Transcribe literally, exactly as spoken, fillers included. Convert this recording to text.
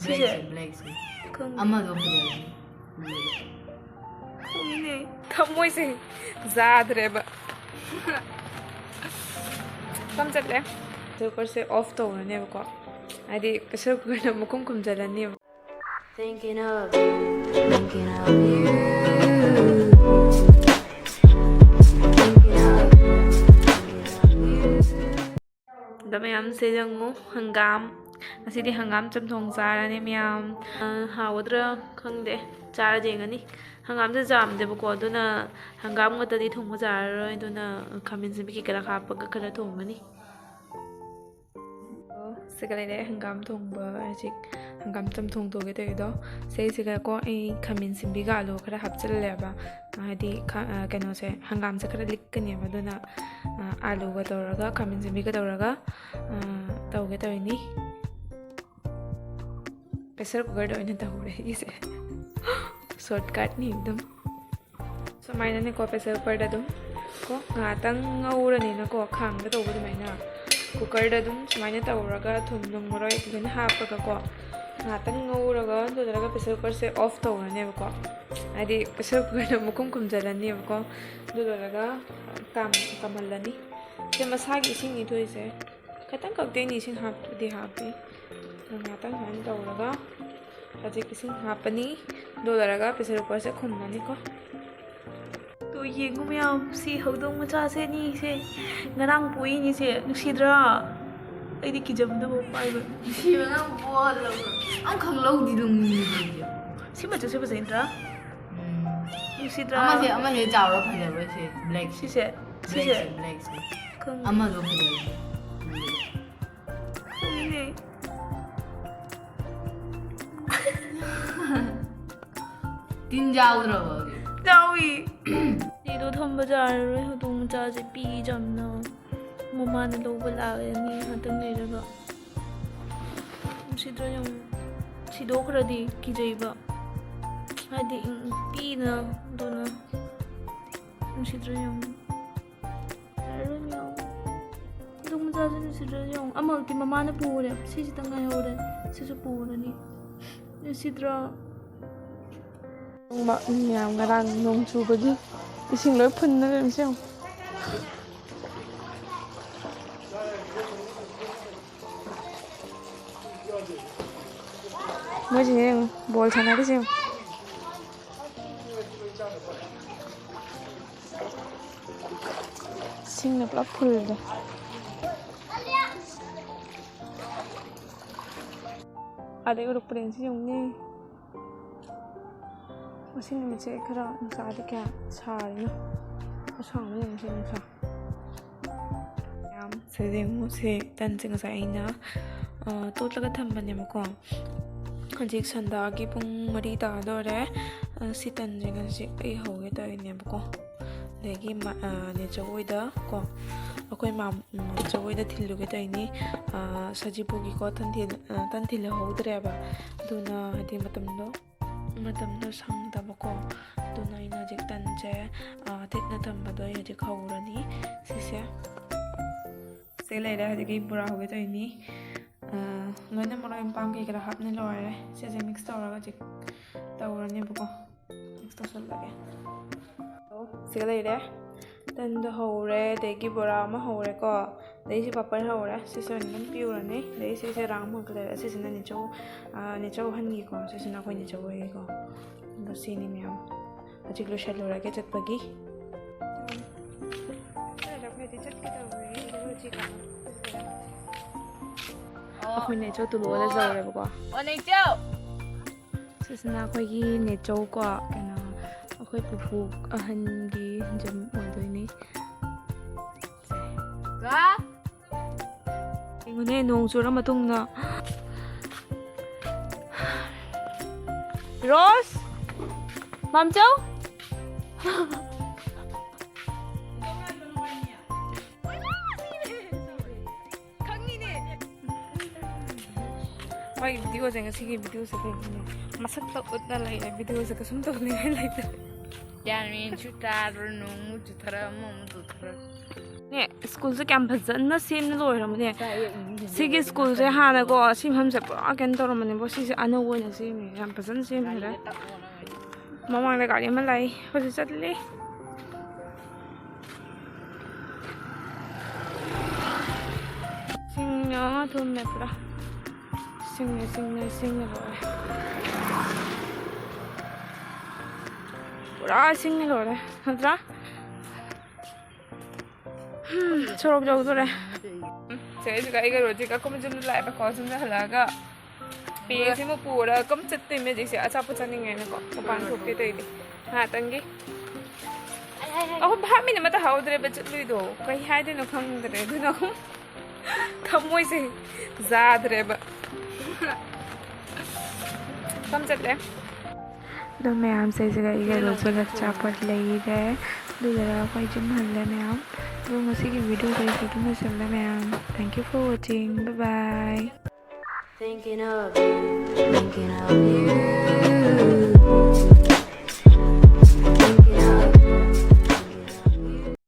ꯁꯤꯁꯦ? ꯕ꯭ꯂꯦꯛꯁꯦ꯫ ꯈꯪꯗꯦ꯫ ꯑꯃꯗꯣ ꯐꯖꯕꯅꯦ꯫ ꯈꯪꯉꯤꯅꯦ꯫ ꯊꯃꯣꯏꯁꯦ ꯌꯥꯗ꯭ꯔꯦꯕ꯫ ꯀꯝ ꯆꯠꯂꯦ? ꯄ꯭ꯔꯦꯁꯔ ꯀꯨꯀꯔꯁꯦ ꯑꯣꯐ ꯇꯧꯔꯅꯦꯕꯀꯣ, ꯍꯥꯏꯗꯤ ꯄ꯭ꯔꯦꯁꯔ ꯀꯨꯀꯔꯅ ꯃꯈꯨꯝ ꯈꯨꯝꯖꯤꯜꯂꯅꯦꯕ꯫ Thinking of you, thinking of you. Thinking of you, thinking of you. ꯑꯗ ꯃꯌꯥꯝꯁꯦ ꯌꯦꯡꯉꯨ, ꯍꯪꯒꯥꯝ꯫ ꯉꯁꯤꯗꯤ ꯍꯪꯒꯥꯝ ꯆꯝꯊꯣꯡ ꯆꯥꯔꯅꯤ ꯃꯌꯥꯝ꯫ ꯑ, ꯍꯥꯎꯒꯗ꯭ꯔꯥ ꯈꯪꯗꯦ, ꯆꯥꯔꯗꯤ ꯌꯦꯡꯉꯅꯤ꯫ ꯍꯪꯒꯥꯝꯁꯦ ꯆꯥꯝꯗꯦꯕꯀꯣ, ꯑꯗꯨꯅ ꯍꯪꯒꯥꯝ ꯉꯥꯛꯇꯗꯤ ꯊꯣꯡꯕ ꯆꯥꯔꯔꯣꯏ, ꯑꯗꯨꯅ ꯈꯥꯃꯦꯟ ꯑꯁꯤꯟꯕꯤ ꯀꯩꯀꯥ ꯍꯥꯞꯄꯒ ꯈꯔ ꯊꯣꯡꯒꯅꯤ꯫ ꯑꯣ, ꯁꯤꯒ ꯂꯩꯔꯦ ꯍꯪꯒꯥꯝ ꯊꯣꯡꯕ, ꯍꯧꯖꯤꯛ ꯍꯪꯒꯥꯝ ꯆꯝꯊꯣꯡ ꯊꯣꯡꯒꯦ ꯇꯧꯔꯤꯗꯣ꯫ ꯁꯤꯁꯤꯒꯀꯣ ꯑꯩ ꯈꯥꯃꯦꯟ ꯑꯁꯤꯟꯕꯤꯒ ꯑꯂꯨ ꯈꯔ ꯍꯥꯞꯆꯤꯜꯂꯦꯕ, ꯍꯥꯏꯗꯤ ꯈ-, ꯑ, ꯀꯩꯅꯣꯁꯦ, ꯍꯪꯒꯥꯝꯁꯦ ꯈꯔ ꯂꯤꯛꯀꯅꯦꯕ, ꯑꯗꯨꯅ, ꯑ, ꯑꯂꯨꯒ ꯇꯧꯔꯒ, ꯈꯥꯃꯦꯟ ꯑꯁꯤꯟꯕꯤꯒ ꯇꯧꯔꯒ, ꯑ, ꯇꯧꯒꯦ ꯇꯧꯔꯤꯅꯤ꯫ ꯄ꯭ꯔꯦꯁꯔ ꯀꯨꯀꯔꯗ ꯑꯣꯏꯅ ꯇꯧꯔꯦ ꯑꯩꯁꯦ꯫ ꯁꯣꯔꯠꯀꯠꯅꯤ ꯑꯗꯨꯝ꯫ ꯁꯨꯃꯥꯏꯅꯅꯦꯀꯣ, ꯄ꯭ꯔꯦꯁꯔ ꯀꯨꯀꯔꯗ ꯑꯗꯨꯝ ꯀꯣ ꯉꯥꯏꯍꯥꯛꯇꯪ ꯉꯧꯔꯅꯤꯅꯀꯣ, ꯈꯥꯡꯗ ꯇꯧꯕ ꯑꯗꯨꯃꯥꯏꯅ, ꯀꯨꯀꯔꯗ ꯑꯗꯨꯝ ꯁꯨꯃꯥꯏꯅ ꯇꯧꯔꯒ ꯊꯨꯝ ꯅꯨꯡ ꯃꯔꯣꯏ ꯂꯣꯏꯅ ꯍꯥꯞꯄꯒꯀꯣ, ꯉꯥꯏꯍꯥꯛꯇꯪ ꯉꯧꯔꯒ, ꯑꯗꯨ ꯂꯣꯏꯔꯒ ꯄ꯭ꯔꯦꯁꯔ ꯀꯨꯀꯔꯁꯦ ꯑꯣꯐ ꯇꯧꯔꯅꯦꯕꯀꯣ꯫ ꯍꯥꯏꯗꯤ ꯄ꯭ꯔꯦꯁꯔ ꯀꯨꯀꯔꯅ ꯃꯈꯨꯝ ꯈꯨꯝꯖꯤꯜꯂꯅꯦꯕꯀꯣ꯫ ꯑꯗꯨ ꯂꯣꯏꯔꯒ ꯀꯥꯝ-, ꯀꯥꯝꯍꯜꯂꯅꯤ꯫ ꯁꯦ ꯃꯁꯥꯒꯤ ꯏꯁꯤꯡꯅꯤ ꯊꯣꯛꯏꯁꯦ꯫ ꯈꯤꯇꯪ ꯈꯛꯇꯅꯤ ꯏꯁꯤꯡ ꯍꯥꯞꯄꯗꯤ ꯍꯥꯞꯄꯤ꯫ ꯑꯗꯨ ꯉꯥꯛꯇꯪ ꯁꯨꯃꯥꯏꯅ ꯇꯧꯔꯒ ꯍꯧꯖꯤꯛ ꯏꯁꯤꯡ ꯍꯥꯞꯄꯅꯤ꯫ ꯑꯗꯨ ꯂꯣꯏꯔꯒ ꯄ꯭ꯔꯦꯁꯔ ꯀꯨꯀꯔꯁꯦ ꯈꯨꯝꯃꯅꯤꯀꯣ꯫ ꯇꯣ ꯌꯦꯡꯉꯨ ꯃꯌꯥꯝ, ꯁꯤ ꯍꯧꯗꯣꯡ ꯃꯆꯥꯁꯦ ꯑꯅꯤꯁꯦ ꯉꯔꯥꯡ ꯄꯣꯛꯏꯅꯤꯁꯦ, ꯅꯨꯡꯁꯤꯗ꯭ꯔꯥ? ꯑꯩꯗꯤ ꯀꯤꯖꯕꯗꯨꯕꯨ ꯄꯥꯏꯕ꯫ ꯅꯨꯡꯁꯤꯕ ꯅꯪ ꯄꯣꯛꯍꯜꯂꯒ ꯑꯃꯈꯛ ꯂꯧꯗꯤ ꯂꯧꯅꯤꯡꯉꯤ ꯑꯩꯗꯤ꯫ ꯁꯤ ꯃꯆꯨꯁꯦ ꯐꯖꯩ ꯅꯠꯇ꯭ꯔꯥ? ꯎꯝ꯫ ꯅꯨꯡꯁꯤꯗ꯭ꯔꯥ? ꯑꯃꯁꯦ, ꯑꯃꯁꯦ ꯆꯥꯎꯔ ꯐꯖꯕ꯭ꯔꯥ ꯁꯦ? ꯕ꯭ꯂꯦꯛꯁꯦ꯫ ꯁꯤꯁꯦ? ꯁꯤꯁꯦ? ꯕ꯭ꯂꯦꯛꯁꯦ, ꯕ꯭ꯂꯦꯛꯁꯦ꯫ ꯈꯪꯗꯦ꯫ ꯑꯃꯗꯣ ꯐꯖꯩ꯫ ꯈꯪꯉꯤꯅꯦ꯫ ꯇꯤꯟ ꯌꯥꯎꯗ꯭ꯔꯕꯣ ꯍꯧꯖꯤꯛ? ꯌꯥꯎꯏ꯫ ꯁꯤꯗꯣ ꯊꯝꯕ ꯌꯥꯔꯔꯣꯏ, ꯍꯧꯗꯣꯡ ꯃꯆꯥꯁꯦ ꯄꯤꯛꯏ ꯌꯥꯝꯅ꯫ ꯃꯃꯥꯅ ꯂꯧꯕ ꯂꯥꯛꯑꯅꯤ ꯉꯥꯛꯇꯪ ꯂꯩꯔꯒ꯫ ꯅꯨꯡꯁꯤꯗ꯭ꯔꯥ ꯌꯦꯡꯉꯨ꯫ ꯁꯤꯗꯣꯛꯈ꯭ꯔꯗꯤ ꯀꯤꯖꯩꯕ꯫ ꯍꯥꯏꯗꯤ, ꯎꯝ, ꯄꯤꯛꯏꯅ, ꯑꯗꯨꯅ꯫ ꯅꯨꯡꯁꯤꯗ꯭ꯔꯥ ꯌꯦꯡꯉꯨ꯫ ꯌꯥꯔꯔꯣꯏ ꯃꯌꯥꯝ꯫ ꯍꯧꯗꯣꯡ ꯃꯆꯥꯁꯦ ꯅꯨꯡꯁꯤꯗ꯭ꯔꯥ ꯌꯦꯡꯉꯨ꯫ ꯑꯃꯈꯛꯇꯤ ꯃꯃꯥꯅ ꯄꯨꯈ꯭ꯔꯦ꯫ ꯁꯤꯁꯤꯇꯪ ꯉꯥꯏꯍꯧꯔꯦ꯫ ꯁꯤꯁꯨ ꯄꯨꯔꯅꯤ꯫ ꯅꯨꯡꯁꯤꯗ꯭ꯔꯣ? ꯃꯌꯥꯝ ꯉꯔꯥꯡ ꯅꯣꯡ ꯆꯨꯕꯒꯤ ꯏꯁꯤꯡ ꯂꯣꯏ ꯐꯨꯟꯅ ꯂꯩꯔꯝꯃꯤꯁꯦ ꯌꯦꯡꯉꯣ꯫ ꯃꯣꯏꯁꯤꯡꯁꯦ ꯌꯦꯡꯉꯣ, ꯕꯣꯜ ꯁꯥꯟꯅꯔꯤꯁꯦ ꯌꯦꯡꯉꯣ꯫ ꯏꯁꯤꯡꯅ ꯄꯨꯂꯞ ꯐꯨꯜꯂꯦ꯫ ꯑꯗꯩ ꯎꯔꯛꯄꯗ ꯁꯤ ꯌꯦꯡꯉꯨꯅꯦ꯫ ꯉꯁꯤ ꯅꯨꯃꯤꯠꯁꯦ ꯈꯔ ꯅꯨꯡꯁꯥꯗꯤ ꯀꯌꯥ ꯁꯥꯔꯤꯅꯣ? ꯑꯁꯥꯕ ꯌꯦꯡꯉꯨꯁꯦ ꯅꯨꯡꯁꯥ꯫ ꯃꯌꯥꯝ ꯁꯤꯗ ꯌꯦꯡꯉꯨ, ꯁꯤ ꯇꯟꯁꯦ ꯉꯁꯥꯏ ꯑꯩꯅ, ꯑ, ꯇꯣꯠꯂꯒ ꯊꯝꯕꯅꯦꯕꯀꯣ꯫ ꯍꯧꯖꯤꯛ ꯁꯟꯗꯥꯒꯤ ꯄꯨꯡ ꯃꯔꯤ ꯇꯥꯗꯣꯔꯦ꯫ ꯑ, ꯁꯤ ꯇꯟꯁꯦ ꯉꯁꯤ ꯑꯩ ꯍꯧꯒꯦ ꯇꯧꯔꯤꯅꯦꯕꯀꯣ꯫ ꯑꯗꯒꯤ ꯃ-, ꯑ, ꯅꯦꯆꯧ ꯍꯣꯏꯗ ꯀꯣ, ꯑꯩꯈꯣꯏ ꯃꯥꯝ-, ꯅꯦꯆꯧ ꯍꯣꯏꯗ ꯊꯤꯜꯂꯨꯒꯦ ꯇꯧꯔꯤꯅꯤ꯫ ꯑ, ꯁꯖꯤꯕꯨꯒꯤꯀꯣ ꯇꯟ ꯊꯤꯜ-, ꯑ, ꯇꯟ ꯊꯤꯜꯍꯧꯗ꯭ꯔꯦꯕ꯫ ꯑꯗꯨꯅ ꯍꯥꯏꯗꯤ ꯃꯇꯝꯗꯣ ꯃꯇꯝꯗꯣ ꯁꯪꯗꯕꯀꯣ꯫ ꯑꯗꯨꯅ ꯑꯩꯅ ꯍꯧꯖꯤꯛ ꯇꯟꯁꯦ, ꯑ, ꯊꯤꯠꯅ ꯊꯝꯕꯗꯣ ꯑꯩ ꯍꯧꯖꯤꯛ ꯍꯧꯔꯅꯤ꯫ ꯁꯤꯁꯦ, ꯁꯤ ꯂꯩꯔꯦ꯫ ꯍꯧꯖꯤꯛ ꯑꯩ ꯕꯣꯔꯥ ꯍꯧꯒꯦ ꯇꯧꯔꯤꯅꯤ꯫ ꯑ, ꯂꯣꯏꯅ ꯃꯔꯣꯏ ꯃꯄꯥꯡ ꯀꯩ ꯀꯔꯥ ꯍꯥꯞꯅ ꯂꯣꯏꯔꯦ꯫ ꯁꯤꯁꯦ ꯃꯤꯛꯁ ꯇꯧꯔꯒ ꯍꯧꯖꯤꯛ ꯇꯧꯔꯅꯦꯕꯀꯣ꯫ ꯃꯤꯛꯁ ꯇꯧꯁꯜꯂꯒꯦ꯫ ꯁꯤꯒ ꯂꯩꯔꯦ꯫ ꯇꯟꯗꯣ ꯍꯧꯔꯦ, ꯑꯗꯒꯤ ꯕꯣꯔꯥ ꯑꯃ ꯍꯧꯔꯦꯀꯣ, ꯑꯗꯩ ꯁꯤ ꯄꯥꯄꯔ ꯍꯧꯔꯦ꯫ ꯁꯤꯁꯦ ꯑꯣꯏꯅ ꯑꯗꯨꯝ ꯄꯤꯎꯔꯅꯤ꯫ ꯑꯗꯩ ꯁꯤꯁꯦ ꯔꯥꯎꯟ ꯑꯃꯈꯛ ꯂꯩꯔꯦ꯫ ꯁꯤꯁꯤꯅ ꯅꯦꯆꯧ, ꯑ, ꯅꯦꯆꯧ ꯑꯍꯟꯒꯤꯀꯣ, ꯁꯤꯁꯤꯅ ꯑꯩꯈꯣꯏ ꯅꯦꯆꯧ ꯍꯣꯏꯒꯤꯀꯣ꯫ ꯑꯗꯣ ꯁꯤꯅꯤ ꯃꯌꯥꯝ꯫ ꯍꯧꯖꯤꯛ ꯂꯣꯏꯁꯜꯂꯨꯔꯒꯦ ꯆꯠꯄꯒꯤ꯫ ꯑꯩꯈꯣꯏ ꯅꯦꯆꯧ ꯇꯨꯂꯨ ꯑꯣꯜꯂ ꯌꯧꯔꯦꯕꯀꯣ꯫ ꯑꯣ, ꯅꯦꯆꯧ! ꯁꯤꯁꯤꯅ ꯑꯩꯈꯣꯏꯒꯤ ꯅꯦꯆꯧ ꯀꯣ, ꯀꯩꯅꯣ, ꯑꯩꯈꯣꯏ ꯄꯨꯄꯨ ꯑꯍꯟꯒꯤ ꯖꯝ ꯑꯣꯏꯗꯣꯏꯅꯤ꯫ ꯌꯦꯡꯉꯨꯅꯦ, ꯅꯣꯡ ꯆꯨꯔ ꯃꯇꯨꯡꯗ꯫ ꯔꯣꯁ! ꯃꯥꯝꯆꯧ! ꯈꯪꯉꯤꯅꯦ꯫ ꯃꯥꯒꯤ ꯚꯤꯗꯤꯑꯣꯁꯦ, ꯉꯁꯤꯒꯤ ꯚꯤꯗꯤꯑꯣꯁꯦ ꯀꯩꯅꯣꯅꯦ, ꯃꯁꯛꯇ ꯎꯠꯅ ꯂꯩꯔꯦ꯫ ꯚꯤꯗꯤꯑꯣꯁꯦ ꯀꯩꯁꯨꯝ ꯇꯧꯅꯤꯡꯉꯥꯏ ꯂꯩꯇ꯭ꯔꯦ꯫ ꯒ꯭ꯌꯥꯟ ꯃꯦꯟꯁꯨ ꯇꯥꯗ꯭ꯔꯦ, ꯅꯣꯡꯃꯨꯛ ꯆꯨꯊꯔ, ꯑꯃꯃꯨꯛ ꯆꯨꯊꯔ꯫ ꯁ꯭ꯀꯨꯜꯁꯦ ꯀꯌꯥꯝ ꯐꯖꯅ ꯁꯦꯝꯅ ꯂꯣꯏꯔꯝꯃꯅꯦ꯫ ꯁꯤꯒꯤ ꯁ꯭ꯀꯨꯜꯁꯦ ꯍꯥꯟꯅꯀꯣ ꯁꯤ ꯃꯐꯝꯁꯦ ꯄꯨꯔꯥ ꯀꯩꯅꯣ ꯇꯧꯔꯝꯕꯅꯦꯕꯣ꯫ ꯁꯤꯁꯦ ꯑꯅꯧꯕ ꯑꯣꯏꯅ ꯁꯦꯝꯃꯦ꯫ ꯌꯥꯝ ꯐꯖꯅ ꯁꯦꯝꯈ꯭ꯔꯦ꯫ ꯃꯃꯥꯡꯗ ꯒꯥꯔꯤ ꯑꯃ ꯂꯥꯛꯏ꯫ ꯍꯧꯖꯤꯛ ꯆꯠꯂꯤ꯫ ꯁꯤꯡꯅ ꯊꯨꯝꯃꯦ ꯄꯨꯔꯥ꯫ ꯁꯤꯡꯅ, ꯁꯤꯡꯅ, ꯁꯤꯡꯅ ꯂꯣꯏꯔꯦ꯫ ꯄꯨꯔꯥ ꯁꯤꯡꯅ ꯂꯣꯏꯔꯦ꯫ ꯅꯠꯇ꯭ꯔꯥ? ꯍꯝ, ꯁꯣꯔꯣꯛ ꯌꯧꯗꯣꯔꯦ꯫ ꯁꯦ, ꯑꯩꯁꯨ ꯑꯩꯒ ꯔꯣꯖꯤꯒ ꯑꯩꯈꯣꯏ ꯌꯨꯝꯗ ꯂꯥꯛꯑꯦꯕꯀꯣ꯫ ꯌꯨꯝꯗ ꯍꯜꯂꯛꯑꯒ ꯄꯦꯁꯤꯃ ꯄꯨꯔꯒ ꯀꯝ ꯆꯠꯇꯣꯏꯅꯦ ꯍꯧꯖꯤꯛꯁꯦ꯫ ꯑꯆꯥꯄꯣꯠ ꯆꯥꯅꯤꯡꯉꯦꯅꯀꯣ ꯃꯄꯥꯟ ꯊꯣꯛꯀꯦ ꯇꯧꯔꯤꯅꯦ ꯉꯥꯏꯍꯥꯛꯇꯪꯒꯤ꯫ ꯑꯩꯈꯣꯏ ꯚꯥꯞ ꯃꯤꯅ ꯑꯃꯠꯇ ꯍꯧꯗ꯭ꯔꯦꯕ ꯆꯠꯂꯨꯏꯗꯣ꯫ ꯀꯩ ꯍꯥꯏꯗꯣꯏꯅꯣ ꯈꯪꯗ꯭ꯔꯦ꯫ ꯑꯗꯨꯅ ꯑꯍꯨꯝ ꯊꯃꯣꯏꯁꯦ ꯌꯥꯗ꯭ꯔꯦꯕ꯫ ꯀꯝ ꯆꯠꯂꯦ? ꯑꯗꯣ ꯃꯌꯥꯝꯁꯦ ꯁꯤꯗ ꯑꯩꯒ ꯔꯣꯖꯤꯒ ꯑꯆꯥꯄꯣꯠ ꯂꯩꯔꯦ꯫ ꯑꯗꯨꯗꯨꯒ ꯑꯩꯈꯣꯏ ꯌꯨꯝ ꯍꯜꯂꯦ ꯃꯌꯥꯝ꯫ ꯑꯗꯣ ꯉꯁꯤꯒꯤ ꯚꯤꯗꯤꯑꯣꯁꯦ ꯁꯤꯗ ꯂꯣꯏꯁꯤꯜꯂꯦ ꯃꯌꯥꯝ꯫ Thank you for watching. Bye bye. Thinking of you, thinking of you.